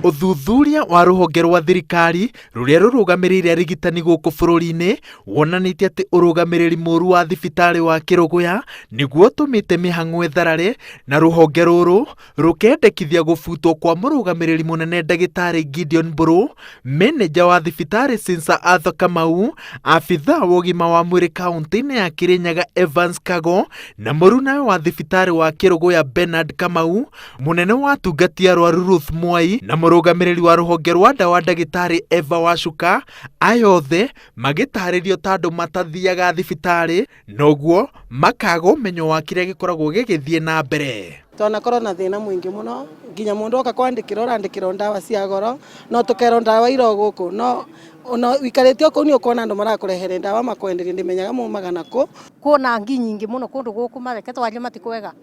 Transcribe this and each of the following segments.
Ũthuthuria wa rũhonge rwa thirikari rũrĩa rũrũgamĩrĩire arigitani gũkũ bũrũri-inĩ wonanĩtie atĩ ũrũgamĩrĩri mũru wa thibitarĩ wa Kĩrũgũya nĩguo ũtũmĩte mĩhang'o ĩtharare na rũhonge rũrũ rũkendekithia gũbutwo kwa mũrũgamĩrĩri mũnene ndagĩtarĩ Gideon Mbũrũ, menenja wa thibitarĩ Sinsa Arthur Kamau, abithaa wa ũgima wa mwĩrĩ kaũntĩ-inĩ ya Kĩrĩnyaga Evans Kago na mũrunawe wa thibitarĩ wa Kĩrũgũya Bernard Kamau, mũnene wa atungati arwaru Ruth Mwai na mũrũgamĩrĩri wa rũhonge rwa ndawa ndagĩtarĩ Eva Wacuka, aya othe magĩtarĩrio ta andũ matathiaga thibitarĩ na ũguo makaga ũmenyo wa kĩrĩa gĩkoragwo gĩgĩthiĩ na mbere. Twanakorwo na thĩna mũingĩ mũno nginya mũndũ oka kwandĩkĩrwo ũrandĩkĩrwo ndawa cia goro no tũkerwo ndawa iro gũkũ no ona wikarĩte o kũu nĩ ũkuona andũ marakũrehere ndawa makwenderia ndĩmenyaga maumaga nakũ. Kwona ngi nyingĩ mũno kũndũ gũkũ mareke twarie matikwega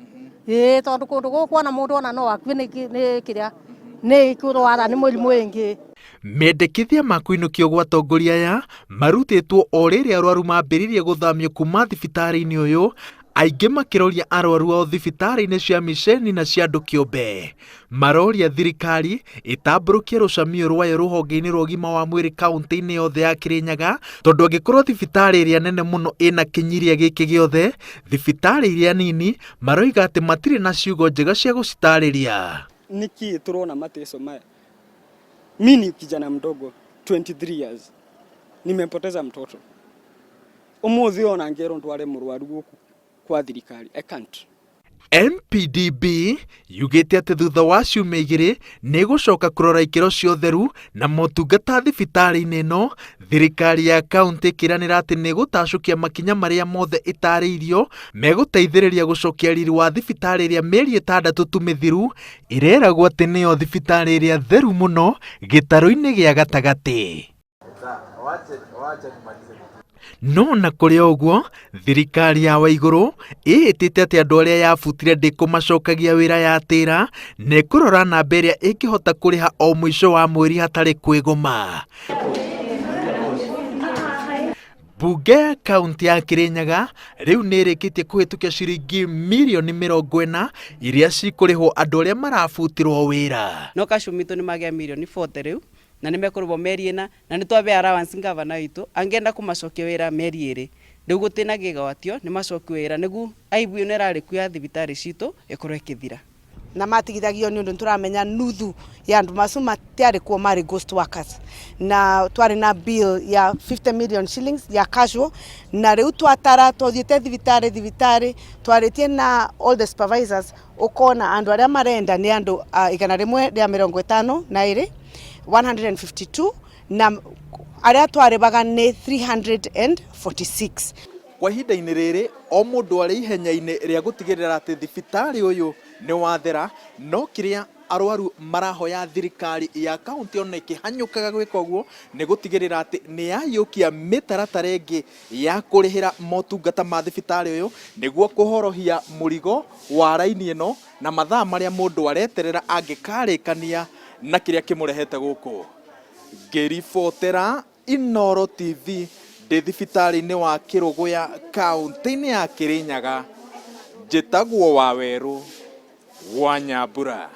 ĩĩ tondũ kũndũ gũkũ ona mũndũ ona no akue nĩ kĩrĩa nĩ kũrwara nĩ mũrimũ ĩngĩ. Mendekithia ma kũinũkio gwa atongoria aya marutĩtwo o rĩrĩ arwaru mambĩrĩirie gũthamio kuma thibitarĩ-inĩ ũyũ, aingĩ makĩroria arwaru ao thibitarĩ-inĩ cia miceni na cia andũ kĩũmbe. Maroria thirikari ĩtambũrũkie rũcamio rwayo rũhonge-inĩ rwa ũgima wa mwĩrĩ kauntĩ-inĩ yothe ya Kĩrĩnyaga, tondũ angĩkorwo thibitarĩ ĩrĩa nene mũno ĩna kĩnyiria gĩkĩ gĩothe, thibitarĩ iria nini maroiga atĩ matirĩ na ciugo njega cia gũcitarĩria. Nĩkĩ tũrona mateso maya? Mi ni kijana mdogo 23 years, nimepoteza mtoto umuthi ona ngerwo ndware mũrwaru gũkũ kwa thirikari, I can't. NPDB yugĩte atĩ thutha wa ciumia igĩrĩ nĩ ĩgũcoka kũrora ikĩro cia ũtheru na motungata thibitarĩ-inĩ ĩno, thirikari ya kaũntĩ ĩkĩranĩra atĩ nĩ ĩgũtacũkia makinya marĩa mothe ĩtarĩirio megũteithĩrĩria gũcokia riri wa thibitarĩ ĩrĩa mĩeri ĩtandatũ tu mĩthiru ĩreragwo atĩ nĩyo thibitarĩ ĩrĩa theru mũno gĩtarũ-inĩ gĩa gatagatĩ. No na kũrĩ o ũguo, thirikari ya Waigũrũ ĩhĩtĩte atĩ andũ arĩa yabutire ndĩkũmacokagia wĩra yatĩra na ĩkũrora namba ĩrĩa ĩngĩhota kũrĩha o mũico wa mweri hatarĩ kwĩgoma. Mbunge ya kaunti ya Kirinyaga rĩu nĩ ĩrĩkĩtie kũhĩtũkia ciringi mirioni 40 iria cikũrĩhwo andũ arĩa marabutirwo wĩra. No Kashumi itũ nĩ magĩa mirioni 40 rĩu na nĩ mekũrĩhwo mĩeri ĩna na nĩ twabe allowance ngavana witũ angĩenda kũmacokia wĩra mĩeri ĩrĩ rĩu gũtĩ na kĩgwatio nĩ macokio wĩra nĩguo aibu ĩno ĩrarĩ kuo ya thibitarĩ citũ ĩkorwo ĩkĩthira. Na matigithagio nĩ ũndũ nĩtũramenya nuthu ya andũ macu matiarĩ kuo marĩ ghost workers, na twarĩ na bill ya 50 million shillings ya casual, na rĩu twatara twathiĩte thibitarĩ thibitarĩ twarĩtie na all the supervisors, ũkona andũ arĩa marenda nĩ andũ 152, 152, na arĩa twarĩbaga nĩ 346. Kwa ihinda-inĩ rĩrĩ o mũndũ arĩ ihenya-inĩ rĩa gũtigĩrĩra atĩ thibitarĩ ũyũ nĩ wathera, no kĩrĩa arwaru marahoya thirikari ya kaunti ona ĩkĩhanyũkaga gwĩka ũguo nĩ gũtigĩrĩra atĩ nĩ yaiyũkia mĩtaratara ĩngĩ ya kũrĩhĩra motungata ma thibitarĩ ũyũ nĩguo kũhorohia mũrigo wa raini ĩno na mathaa marĩa mũndũ areterera angĩkarĩkania na kĩrĩa kĩmũrehete gũkũ. Ngĩribotera Inooro TV ndĩ thibitarĩ-inĩ wa Kĩrũgũya kaũntĩ-inĩ ya Kĩrĩnyaga, njĩtagwo Wawerũ wa Nyambura.